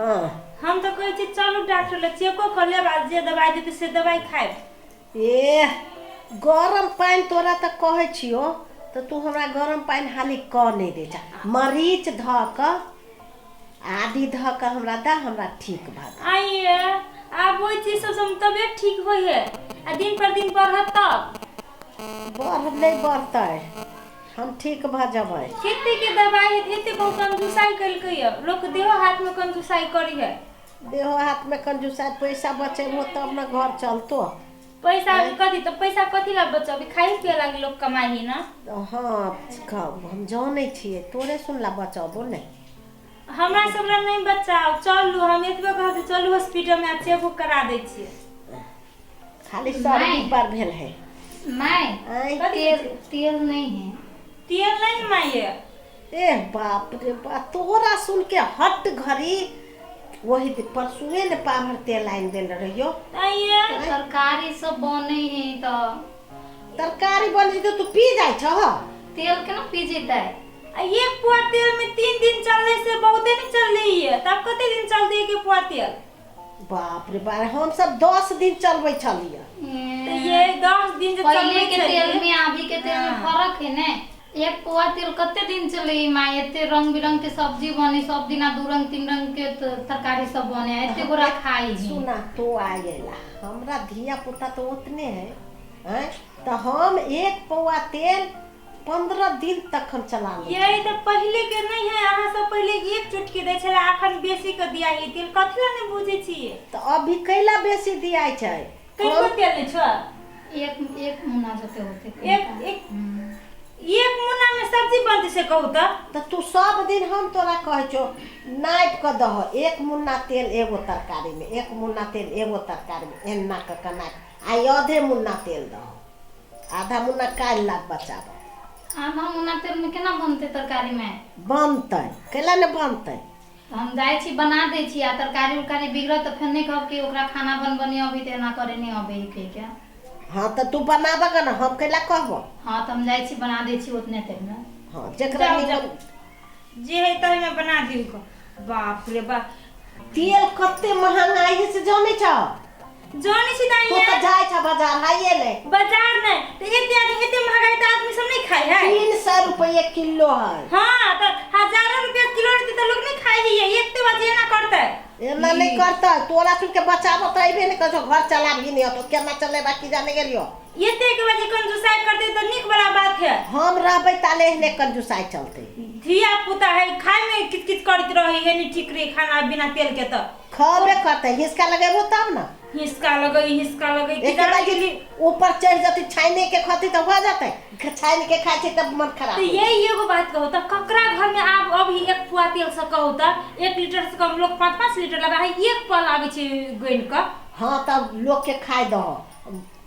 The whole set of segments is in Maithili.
हँ। हम तऽ कहै छी चलू डॉक्टर लग चेको कऽ लेब आ जे दवाइ देतै से दवाइ खायब। एह, गरम पानि तोरा तऽ कहै छियौ तऽ तू हमरा गरम पानि हाली कऽ नहि दै छह। मरीच धऽ कऽ आदि धऽ कऽ हमरा दऽ, हमरा ठीक भऽ जायत। आइये आब ओहि चीज सबसँ तबियत ठीक होइ है आ दिन पर दिन बढ़त तब। बढ़ नहि बढ़तै, हम ठीक भऽ जेबै। कते के दवाइ है, एते बहुत कंजूसाई केलकै ये लोक, देहो हाथ में कंजूसाई करी है। देहो हाथमे कंजूसाई, पैसा बचेबो तब ने घर चलतो। पैसा कथी तऽ पैसा कथी ला बचबी, खाइ पिए लागी लोक कमाइ ही ना। हँ, हम जानै छियै, तोरे सुनला बचबो नहि। हमरा सब ला नहीं बचाओ, चलू हम एतबे कहब, चलू हॉस्पिटल में आ चेकअप करा दै छियै। खाली सर्दी पर भेल है। माय। आँय? तेल तेल नहीं है। तेल नहीं माये। ए बाप रे बाप, तोरा सुन के हट घड़ी वही परसुए ने पाभर तेल आनि देल रहियो। आइए। तरकारी सब बने है तो तरकारी बनै तऽ तू पी जाइ छह? तेल केना पी जेतै? आ एक पुआ तेल में 3 दिन चलले से बहुते नहीं चलले है, तब कते दिन चलते एक पुआ तेल? बाप रे बाप, हम सब 10 दिन चलबै छलियै। तो ये 10 दिन जे पहले चलबै के तेल छलियै में अभी के तेल में फर्क है ने। एक पुआ तेल कते दिन चले माय? एते रंग बिरंग के सब्जी बने सब दिना, 2 रंग 3 रंग के तरकारी सब बने, एते गोरा खाई है। सुना तो आएला हमरा धिया पुता तो उतने है हैं, तो हम एक पौआ तेल 15 दिन तक हम चला लै। ये तऽ पहिले के नहीं है, अहाँ सब पहिले एक चुटकी दै छलै, अखन बेसी के दिया है तेल, कथी ला नहीं बुझै छियै? तऽ अभी कैला बेसी दियाइ छै? कनिको तेल नहीं छौ? एक एक मुन्ना जते होते। एक एक एक मुन्ना में सब्जी बनतै से कहू तऽ। तऽ तू सब दिन हम तोरा कहै छौ नापि कऽ दह, एक मुन्ना तेल एगो तरकारी में, एक मुन्ना तेल एगो तरकारी में, एना कऽ कऽ नापि, आ आधे मुन्ना तेल दह, आधा मुन्ना काल्हि ला बचाब। आधा मुन्ना तेल में केना बनतै तरकारी में? बनतै, कैला ने बनतै? तऽ हम जाइ छी बना दै छी, आ तरकारी उरकारी बिगड़त तऽ फेर नहि कहब कि ओकरा खाना बनबऽ नहि अबै तऽ एना करे नहि अबै कहि के। हँ तऽ तू बनाबऽ गे ने, हम कैला कहबो? हँ तऽ हम जाइ छी बना दै छी ओतने तेल में। हँ, जेकरा जाउ, निमन जाउ। जे है तही में बना दियौ क। बाप रे बाप, तेल कते महंगाई है से जानै छौ? जानै छी तू दाई। तऽ जाइ छ बाजार हाइए नहि। बाजार नहि तऽ एते आदमी, एते महंगाई तऽ आदमी सब नहीं खाइ है। 300 रुपये किलो है। हाँ तऽ हजारों रुपया किलो रहतै तऽ लोग नहीं खाइ है, एते बाजे एना करतै? एना नहि करतै, तोरा सुन के बचाबो तऽ अयबे नहि करै छौ, घर चलाबही नहि तो केना चलेबा की जाने गेलियो। एते के बाजे कंजूसाई करतै तऽ नीक वाला बात है। हम रहबै ताले एहने कंजूसाई चलतै। धिया पुता है, खाय में किच किच करैत रहे है, नहीं ठीक रहे खाना बिना तेल के तऽ। खबे करतै, हिसका लगेबो तब ने। हिसका लगै, हिसका लगै एक बार ऊपर चढ़ जतै, छानि के खती तऽ भऽ जतै, छानि के खाइ छै तब मन खराब तऽ होइ छै। यही एगो बात कहू तऽ ककरा घर में आब अभी एक पुआ तेल से कहू तऽ 1 लीटर से कम लोग 5-5 लीटर लगा है, एक पुआ लाबै छै गनि कऽ। हँ तब लोक के खाइ दहो,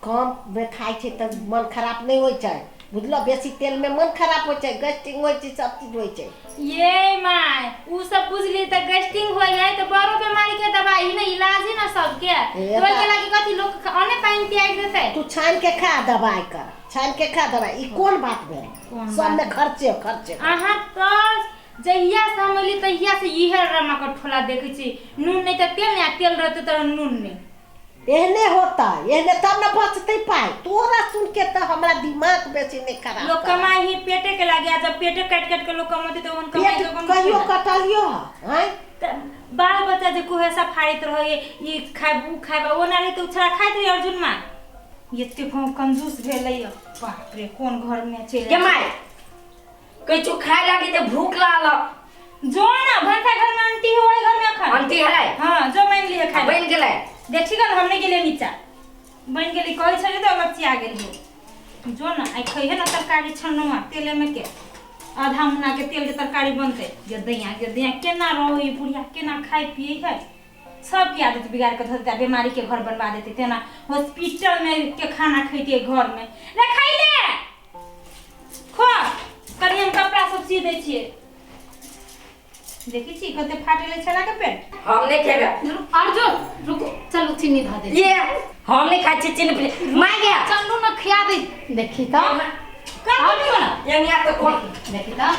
कम मे खाइ छै तऽ मन खराब नहि होइ छै, बुझलो? बेसी तेल मे मन खराब होइ छै, गैस्ट्रिंग होइ छै, सब चीज होइ छै। ये my, उ सब बुझली तऽ गैस्ट्रिंग होइ है तऽ बड़ो बीमारी के दवाई ही ने, इलाज ही ना सबके। ए तो के लागी कथी लोग अने पानि त्याग देतै? तू छानि के खा दवाई कर, छानि के खा दवाई, ई कोन बात भेल? कोन सब में बात? खर्चे खर्चे। अहाँ तऽ जहिया से हम एली तहिया से इहे रमा के ठोला देखै छी, नून नहि तऽ तेल नहि, आ तेल रहतै तऽ नून नहि। एहने होता, एहने तब न बचतै पाइ। तोरा सुन के तऽ हमरा दिमाग बेसी नहि खराब लोग कर। कमाई ही पेटे के लागे, आ जब पेटे काटि काटि के लोग कमौतै तऽ ओहन कमाई पेट के कम कहियो कटलियो है आँय? तऽ बाल बच्चा जे कुहेसा फाड़ैत रहै, ई खायब उ खायब, ओना रहै तऽ उछड़ा खाइत रहै। अर्जुन माँ एते कंजूस भेलै, बाप रे, कोन घर में चलि गे माय, किछु खाय लागी तऽ भूख लागल। जो ना भनसा घर में आंटी है, वही घर में अखन आंटी है। हाँ, जो मान लिए खाय। बनि गेलै? देखी गन, हमने गेलियै नीचा, बनि गेली कहै छलै तऽ बच्ची आ गेली। जो ना आइ खैहे ना तरकारी छनुआ तेले में के, आधा मुन्ना के तेल के तरकारी बनतै। गे दैया, गे दैया, केना रहै ई बुढ़िया, केना खाइ पियै है? सबके आदत बिगाड़ के धऽ देतै, बीमारी के घर बनवा देतै। तेना हॉस्पिटल में के खाना खैतियै घर में रे, खाइ ले, खो। कनि हम कपड़ा सब सी दै छियै, देखै छी कते फाटल है छला के पेट। हम नहि खेबै। अर्जुन रुको, चलू चीनी धऽ दे। ये हम नहि खाइ छी चीनी पिली माय गया। चलू न खिया दे, देखी तऽ। कथी बना? ये तो कौन देखी तऽ।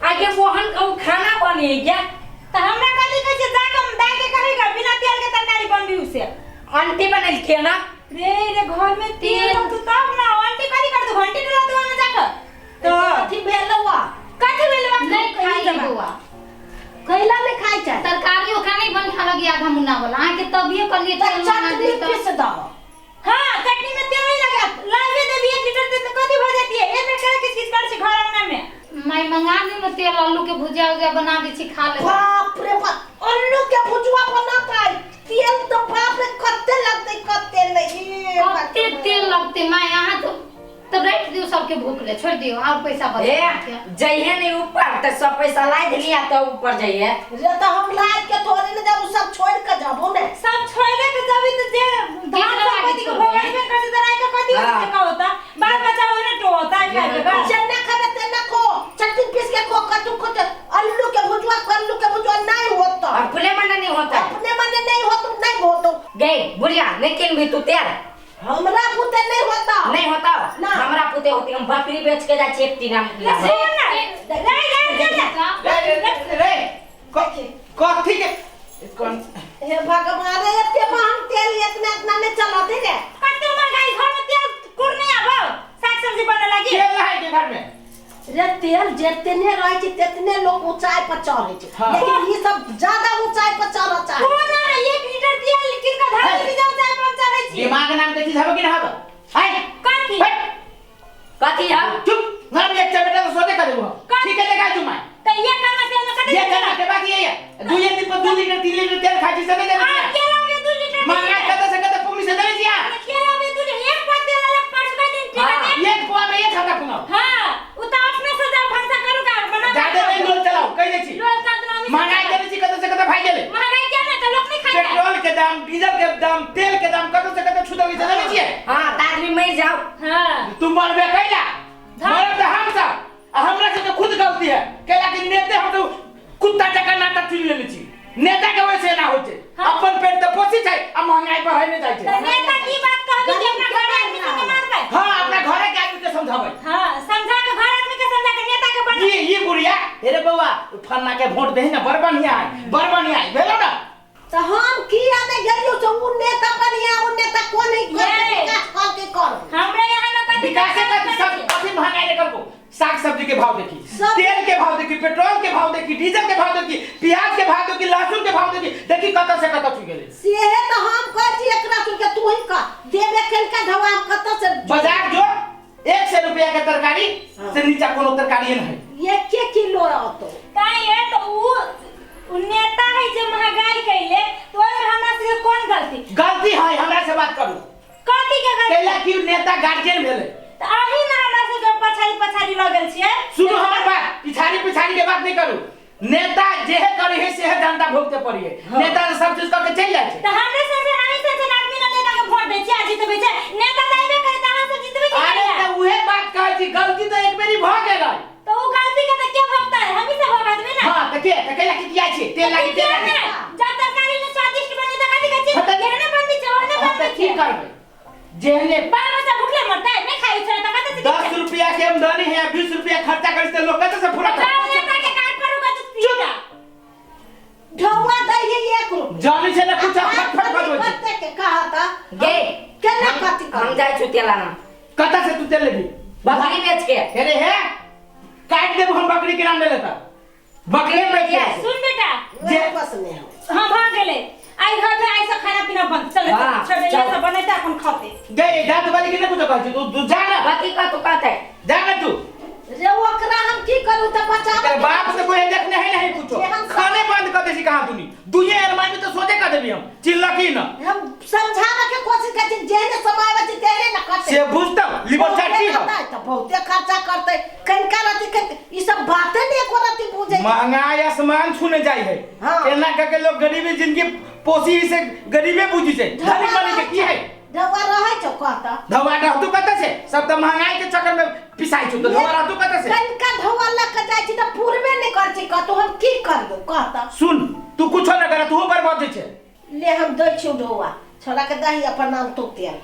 आगे मोहन कहू खाना बने गया। तऽ हमरा कथी कहै छै, जाके आंटी बनेलखिन ना। रे रे घर में तेल रहतौ तब ना आंटी कथी करतौ घंटी डोला तू ओहिमे जाके तो कथी भेलौ? कथी भेलौ? नहीं खाई बौआ। कैला नहीं खाइ छै? तरकारी ओकरा नहीं बन खा लगी आधा मुन्ना वाला अहाँ के तभिए कहलिए तऽ तेल मंगा चटनी दे पीस दहो। हां चटनी में तेल नहीं लगा लावे देबी 1 लीटर तेल में कथी भ जाती है? एमे करे किछ किछ कर छी घर अंगना में। माय मंगा दी में तेल आलू के भुजिया उजिया बना दी छी खा ले। बाप रे बाप आलू के भुजुआ बनाता तेल तो बाप रे कते लगतै कते नहीं कते तेल लगते माय अहाँ तो तब राख दियो सबके भूख ले छोड़ दियो और पैसा बचा ए जइहे नहीं ऊपर त सब पैसा ला देली आ तो ऊपर जइहे। रे तो हम लाद के थोड़े ने जब सब छोड़ के जाबो ने। सब छोड़ के जाबी तो जे धान संपत्ति के भोगाई में कर दे राय का कथी से का होता बाल बच्चा ओने टो होता है खाए के बाद। चन्ना खाबे तेना खो चटनी पीस के खो कटु खो आलू के भुजुआ आलू के भुजुआ नहीं होता। अपने मन नहीं होता। अपने मन नहीं होता नहीं होता। गई बुढ़िया नहीं किन भी तू तेल हमरा पुते नहीं होता। नहीं होता ना। हमरा पुते होती हम बकरी बेच के जा छी एक टीना में। सुन ना रे रे रे रे रे कथी के कौन हे भगवान रे एते महंग तेल इतना इतना नहीं चलते रे। कते महंगाई घर में तेल कुर नहीं आबो साग सब्जी बने लगी। तेल है के घर में रे तेल जितने रहे छै तितने लोग ऊंचाई पर चढ़े छै लेकिन ई सब ज्यादा ऊंचाई पर चढ़ चाहे। कोन है 1 लीटर तेल किनका धार भी जाओ चाहे पर चढ़े छी। दिमाग नाम के चीज हबे कि ना हबे? हाय कथी कथी हम चुप ना भी एक बेटा तो सोते कर देबो। ठीक है देखा जुमा त ये करना तेल में कते ये करना के बाकी ये दुई दिन पर 2 लीटर 3 लीटर तेल खाइ छी से नहीं आ केला में 2 लीटर महंगाई कते से कते पुगली से देले छी। केला में 2 लीटर एक पा तेल अलग पाँच का दिन ठीक है एक पुआ में एक खाता पुगाओ। हां उ त अपने से जा भंसा करू का बना ज्यादा नहीं लोल चलाओ कह दे छी लोल का तो महंगाई करे छी कते से कते भाई गेले। महंगाई क्या ना त लोग नहीं खाए पेट्रोल के दाम डीजल के दाम तेल के दाम कते से कते छू देली से देले छी। हां त आदमी मर जाओ। हां तुम मरबे कैला मरब त हम सब आ हमरा से तो खुद गलती है कैला कि नेते हम तो कुत्ता जका नाता चुन लेले छी। नेता के वैसे ना होय छै अपन पेट त पोसी छै आ महंगाई बढ़ै नै जाइ छै। त नेता की बात कहबी कि अपना घर आदमी के मारबै? हां अपना घरे के आदमी के समझाबै। हां समझा के घर आदमी के समझा के नेता के बना ये बुढ़िया अरे बौआ फन्ना के वोट देही ना बड़ बढ़िया है बड़ बढ़िया है भेलो ना। त हम किया नै गेलियो से उ नेता बढ़िया उ नेता कोन है विकास कर के कर हमरा यहां न कथी विकास के सब कथी महंगाई ने करबो। साग सब्जी के भाव देखी तेल के भाव देखी पेट्रोल के भाव देखी डीजल के भाव देखी प्याज के भाव देखी लहसुन के भाव देखी देखी कत से कत छू गेले। सेहे त हम कहै छी एकरा सुन के तू ही कह देबे केलका ढवा कत से बाजार जो 100 रुपया के तरकारी से नीचा कोनो तरकारी नहीं है। 1 किलो रहतो काहे है तो उ नेता है जे महंगाई कैले तो ओमे हमरा से कोन गलती? गलती है हमरा से बात करू कथी के गलती? कैला कि नेता गार्जियन भेले त अही ना हमरा से पछाड़ी पछाड़ी लगल छियै। सुनो हमर बात पिछाड़ी पिछाड़ी के बात नहीं करू। नेता जेहे करे है सेहे जनता भोगते पड़ी है। नेता तो सब चीज करके चल जाय छै त हमरे से अही से आदमी ना नेता के वोट दै छियै आ जीतबै छै नेता त आइबे करे त अहाँ सब जीतबै छै। अरे त उहे बात कहै छी गलती त एक बेरी भ गेलै त उ गलती के त के भोगता है? हमही सब भोगतबै ना। हां त के त कैला की किया छै तेल लागी तेल लागी जब तरकारी ने स्वादिष्ट बनी त कथी के चीज एहने बनबै छै ओहने बनबै की करबै जेहने बाल बच्चा भूखले मरतै नहीं खाइ छै त कतऽ से 10 रुपया के आमदनी है 20 रुपया खर्चा करी त लोग कतऽ से पूरा कर नेता के कार्ड पर होगा तो चुप ढौआ दै है 1 रुपया जानी छै ना कुछ फट फट बजबै छै कते के कहता गे केना कथी हम जाइ छु तेल आना कतऽ से तू तेल लेबी? बकरी बेच के। अरे हे काट देबो हम बकरी के नाम ले लेता बकरी बेच के। सुन बेटा जे बस नहीं हो हां भ गेलै आई घर में आई सब खाना पीना बंद चल चल ये सब बनैते अपन खाते गए दांत वाली के ना कुछ कहै छी तू जा ना बाकी का तू कहते जा ना तू रे ओकरा हम की करू त बचाव तेरे बाप से कोई देखने है नहीं कुछो खाने बंद कर दे छी कहां दुनी दुनिया अरमान में तो सोचे कर देबी हम चिल्ला की ना हम समझावे के कोशिश करै छी जेहने समय बची तेहने ना करते से बुझता लिबर चाटी हो त बहुते खर्चा करते कनका रहती कन ई सब बातें नहीं एको रति बुझे। महंगाई आसमान छूने जाई है केना के लोग गरीबी जिंदगी पोसी से गरीबे बुझी छै धनी बनी के की है? ढौआ रहै छौ कहता ढौआ रहतौ कतऽ से? सब त महंगाई के चक्कर में पिसाई छौ त ढौआ रहतौ कतऽ से? कनका ढौआ लऽ के जाइ छी त पुरबे नहीं करै छै कतौ हम की करबौ कहता। सुन तू कुछो न कर तू बर्बाद छै। ले हम दै छियौ ढौआ छोड़ा के दही अपन नाम तो तेल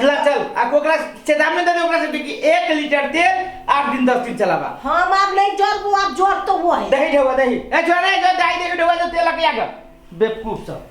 ला चल आ ओकरा चेतावनी दे दे ओकरा से कि 1 लीटर तेल 8 दिन 10 दिन चलाबा। हम आब नहीं जोड़बो आब जोड़ तो वो है दही ढौआ दही ए छोड़ा रे जो दही दे ढौआ जो तेल लग आगे बेवकूफ सब।